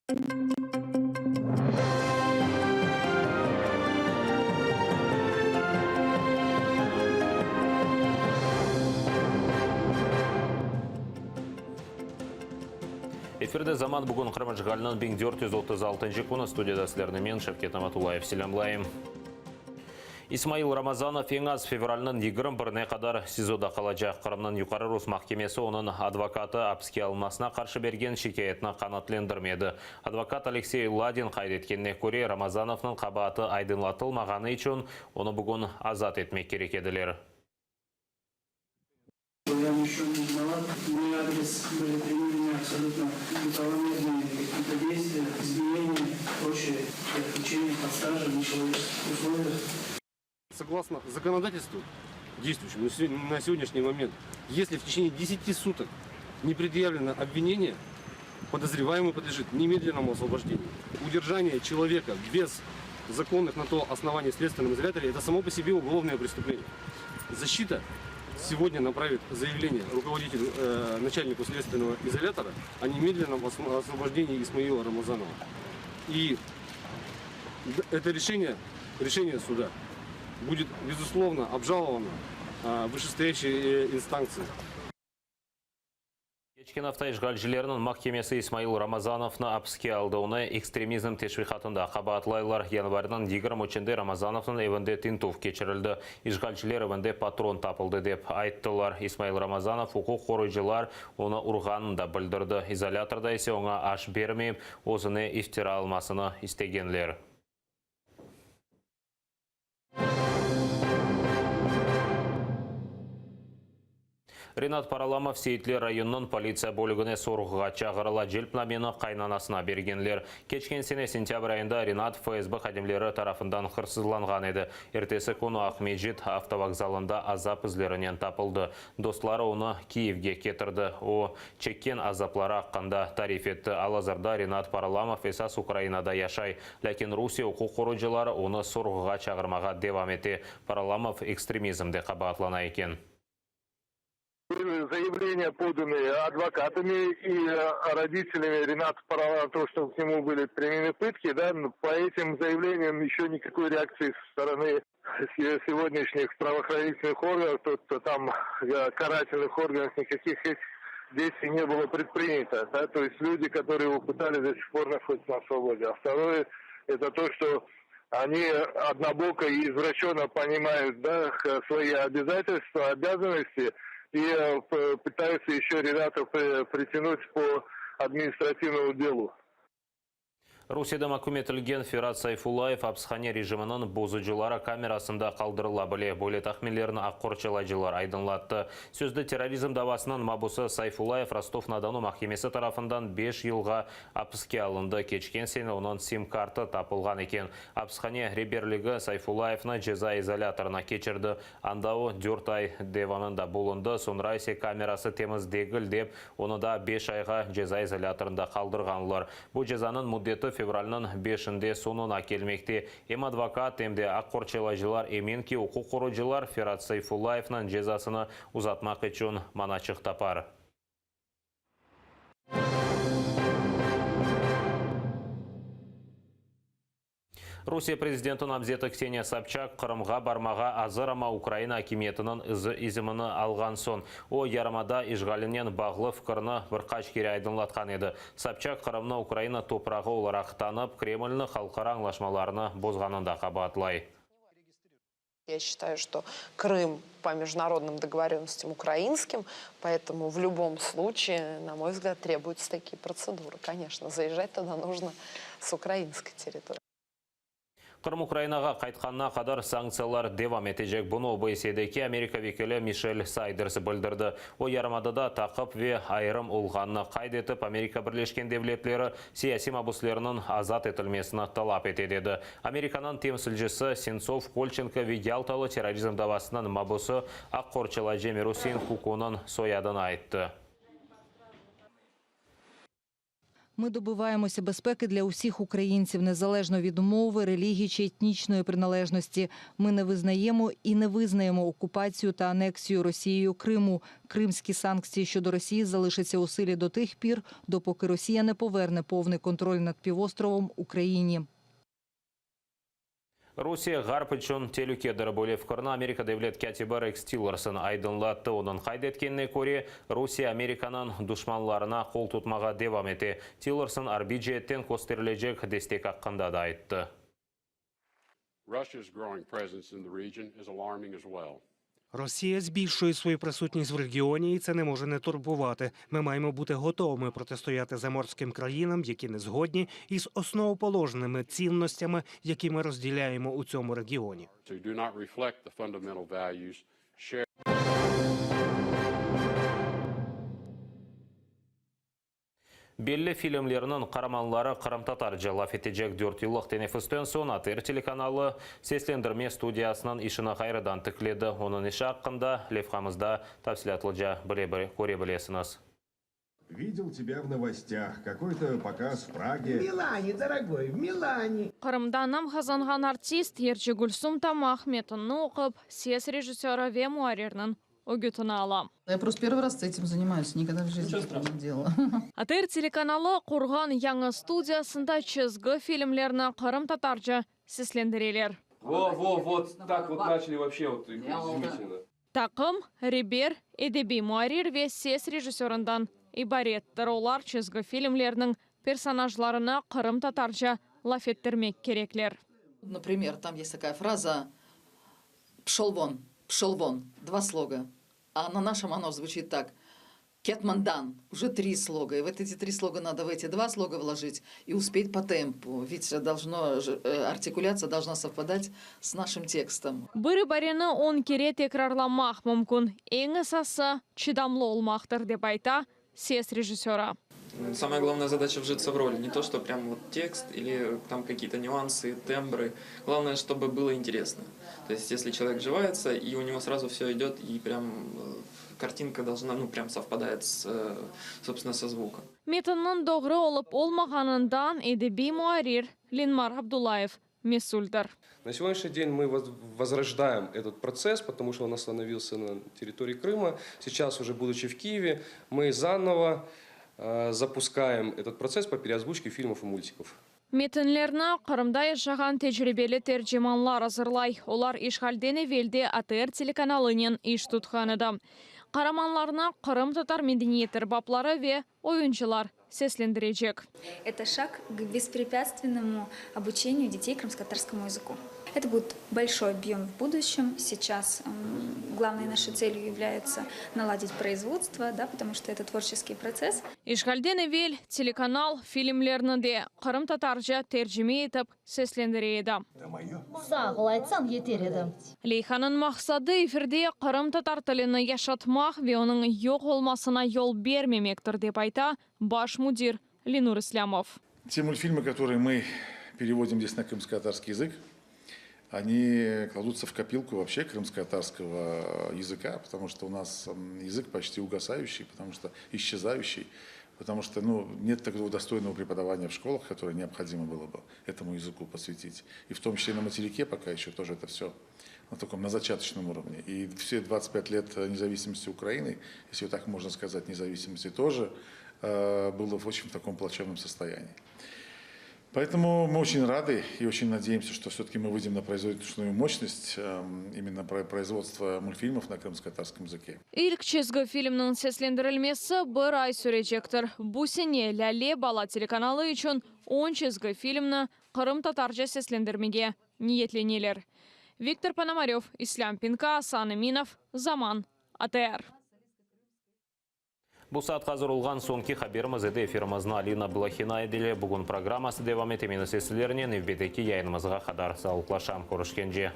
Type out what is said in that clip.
Efirde Zaman bugün Qırım işğaliniñ 1436-ncı künü studiyada sizlerni men, Şevket Namatullayev, selâmlayım. İsmail Ramazanov eñ az fevralniñ 21-ne qadar SİZOda qalacaq. Qırımnıñ Yuqarı Rus mahkemesi onıñ advokatı apiske alınmasına qarşı bergen şikâyetni qanaatlendirmedi. Advokat Aleksey Ladin qayd etkenine köre, Ramazanovnıñ qabaatı aydınlatılmağanı içün onı bugün azat etmek kerek ediler. Согласно законодательству, действующему на сегодняшний момент, если в течение 10 суток не предъявлено обвинение, подозреваемый подлежит немедленному освобождению. Удержание человека без законных на то оснований в следственном изоляторе – это само по себе уголовное преступление. Защита сегодня направит заявление руководителю, э, начальнику следственного изолятора о немедленном освобождении Исмаила Рамазанова. И это решение, решение суда будет, безусловно, обжаловано э, вышестоящей э, инстанции. Keçken afta işğalcilerniñ mahkemesi İsmail Ramazanovnı apiske aldı. Onı ekstremizm teşviqatında qabaatlaylar. Yanvarniñ 23-nde Ramazanovnıñ evinde tintüv keçirildi. İşğalciler evinde patron tapıldı, dep ayttılar. İsmail Ramazanov uquq qoruyıcılar onı urğanını da bildirdi. İzolâtorda ise oña aş bermeyip, özüne iftira almasını istegenler. Renat Paralamov Seyitler rayonınıñ politsiya bölügine sorğuğa çağırıla, celpnameni qaynanasına bergenler. Keçken sene sentâbr ayında Renat FSB hadimleri tarafından hırsızlanğan edi. Ertesi künü Aqmescit avtovokzalında azap izlerinen tapıldı. Dostları onı Kiyevge ketirdi. O, çekken azapları aqqında tarif etti. Al-azırda Renat Paralamov esas Ukrainada yaşay. Lâkin Rusiye uquq qorucıları onı sorğuğa çağırmağa devam ete. Paralamov ekstremizmde qabaatlana eken. Заявления поданы адвокатами и родителями Рената Параламова, то, что к нему были применены пытки, да, по этим заявлениям еще никакой реакции со стороны сегодняшних правоохранительных органов, то, то там карательных органов никаких этих действий не было предпринято. Да? То есть люди, которые его пытали, до сих пор находятся на свободе. А второе, это то, что они однобоко и извращенно понимают да, свои обязательства, обязанности и пытаются еще Рената притянуть по административному делу. Rusiyede maküm etilgen Ferat Sayfullayev apishane rejiminiñ bozucıları kamerasında qaldırıla bile. Böyle tahminlerni aq qorçalayıcılar aydınlattı. Sözde terrorizm davasınıñ mabusı Sayfullayev Rostov-na-Donu mahkemesi tarafından beş yılğa apiske alındı. Keçken sene onıñ sim-kartı tapılğan eken. Apishane reberligi Sayfullayevni ceza izolâtorına keçirdi. Anda o, dört ay devamında bulundı, soñra ise kamerası temiz degil dep, onı daa beş ayğa ceza izolâtorında qaldırğanlar. Bu cezanıñ müddeti fevralniñ beşinde soñuna kelmekte. Em advokat, em de aq qorçalayıcılar emin ki, uquq qorucılar Ferat Seyfullayevniñ cezasını uzatmaq içün manaçıq tapar. Rusiye prezidenti namzeti Kseniya Sobçak Qırımğa barmağa azır, amma Ukraina akimiyetiniñ izimini alğan soñ. O, yarımada işğalinen bağlı fikirini bir qaç kere aydınlatqan edi. Sobçak Qırımnı Ukraina toprağı olaraq tanıp, Kremlni halqara añlaşmalarnı bozğanında qabaatlay. Я считаю, что Крым по международным договоренностям украинским, поэтому в любом случае, на мой взгляд, требуются такие процедуры. Конечно, заезжать туда нужно с украинской территории. Qırım Ukrainağa qaytqanına qadar sanktsiyalar devam etecek. Bunı OBSYEdeki Amerika vekili Mişel Sayders bildirdi. O, yarımadada taqip ve ayırım olğanını qayd etip, Amerika Birleşken Devletleri siyasiy mabüslerniñ azat etilmesini talap ete, dedi. Amerikanıñ temsilcisi Sentsov, Kolçenko ve Yaltalı terrorizm davasınıñ mabüsi aq qorçalayıcı Emirüsein Kukunıñ soyadını ayttı. Ми добиваємося безпеки для усіх українців, незалежно від мови, релігії чи етнічної приналежності. Ми не визнаємо і не визнаємо окупацію та анексію Росією Криму. Кримські санкції щодо Росії залишаться у силі до тих пір, допоки Росія не поверне повний контроль над півостровом Україні. Rusiye Ğarp içün telükedir. Böyle fikirni Amerika devlet kâtibi Reks Tillerson aydınlattı. Onıñ qayd etkenine köre, Rusiye Amerikanıñ duşmanlarına qol tutmağa devam ete. Tillerson arbiy ceetten kösterilecek destek aqqında da ayttı. Russia's growing presence in the region is alarming as well. Росія збільшує свою присутність в регіоні, і це не може не турбувати. Ми маємо бути готовими протистояти заморським країнам, які не згодні із основоположними цінностями, які ми розділяємо у цьому регіоні. Who do not reflect the fundamental values shared. Belli filmlerniñ qaramanları qırımtatarca laf etecek Dört yıllıq teneffüsten soñ ATR telekanalı seslendirme studiyasınıñ işini ğayrıdan tikledi. Onıñ işi aqqında levhamızda tafsilâtlıca bile köre bilesiñiz. Видел тебя в новостях. Какой-то показ в Праге. В Милане, дорогой, в Милане. Qırımda nam qazanğan artist yırcı Gülsum Tamaq metinni oqup, ses rejissörı ve muarrirniñ ögütini ala. Я просто первый раз этим занимаюсь, никогда в жизни этого не делала. ATR telekanalı qurğan yañı studiyasında çizgi filmlerni qırımtatarca seslendireler. Во, во, вот так вот начали вообще вот изумительно. Taqım, reber, edebiy muarrir ve ses rejissörından ibarettir. Olar çizgi filmlerniñ personajlarına qırımtatarca laf ettirmek kerekler. Например, там есть такая фраза «пшел вон, пшел вон», два слога. А на нашем оно звучит так «Ket mından», уже три слога. И вот эти три слога надо в эти два слога вложить и успеть по темпу. Ведь должно, же, э, артикуляция должна совпадать с нашим текстом. Bir ibareni 10 kere tekrarlamaq mümkün. Eñ esası çıdamlı olmaqtır, dep ayta ses rejissörı. Самая главная задача вжиться в роль. Не то, что прям вот текст или там какие-то нюансы, тембры. Главное, чтобы было интересно. То есть, если человек вживается, и у него сразу все идет, и прям э, картинка должна, ну, прям совпадает с, э, собственно, со звуком. Metinniñ doğru olıp olmağanından edebiy muarrir Lenmar Abdullayev mesüldir. На сегодняшний день мы воз- возрождаем этот процесс, потому что он остановился на территории Крыма. Сейчас, уже будучи в Киеве, мы заново э, запускаем этот процесс по переозвучке фильмов и мультиков. Metinlerni Qırımda yaşağan tecribeli tercimanlar azırlay. Olar işğalden evel de ATR telekanalınen iş tutqan edi. Qaramanlarnı qırımtatar medeniyet erbapları ve oyuncılar seslendirecek. Это шаг к беспрепятственному обучению детей крымско-татарскому языку. Это будет большой объем в будущем. Сейчас м, главной нашей целью является наладить производство, да, потому что это творческий процесс. İşğalden evel telekanal filmlerni de qırımtatarca tercime etip seslendire edi. Sağ ol aytsañ yeter edi. Leyhanıñ maqsadı efirde qırımtatar tilini yaşatmaq ve onıñ yoq olmasına yol bermemektir, dep ayta baş müdir Lenur İslâmov. Те мультфильмы, которые мы переводим здесь на крымско-татарский язык, они кладутся в копилку вообще крымско-татарского языка, потому что у нас м, язык почти угасающий, потому что исчезающий, потому что ну, нет такого достойного преподавания в школах, которое необходимо было бы этому языку посвятить. И в том числе на материке пока еще тоже это все на таком, на зачаточном уровне. И все 25 лет независимости Украины, если так можно сказать, независимости тоже, э, было в очень таком плачевном состоянии. Поэтому мы очень рады и очень надеемся, что все-таки мы выйдем на производственную мощность эм, именно про производства мультфильмов на крымско-татарском языке. İlk çizgi filmniñ seslendirilmesi bir ay sürecektir. Bu sene Lâle bala telekanalı içün 10 çizgi filmni qırımtatarca seslendirmege niyetleneler. Viktor Ponomarev, İslâm Pinka, Asan Eminov, Zaman, ATR. Bu saat azır olğan soñki haberimiz edi efirimizni Alina Blahina ile bugün programması devam ete. Men ise sizlernen nevbetteki yayınımızğa qadar sağlıqlaşam körüşkence.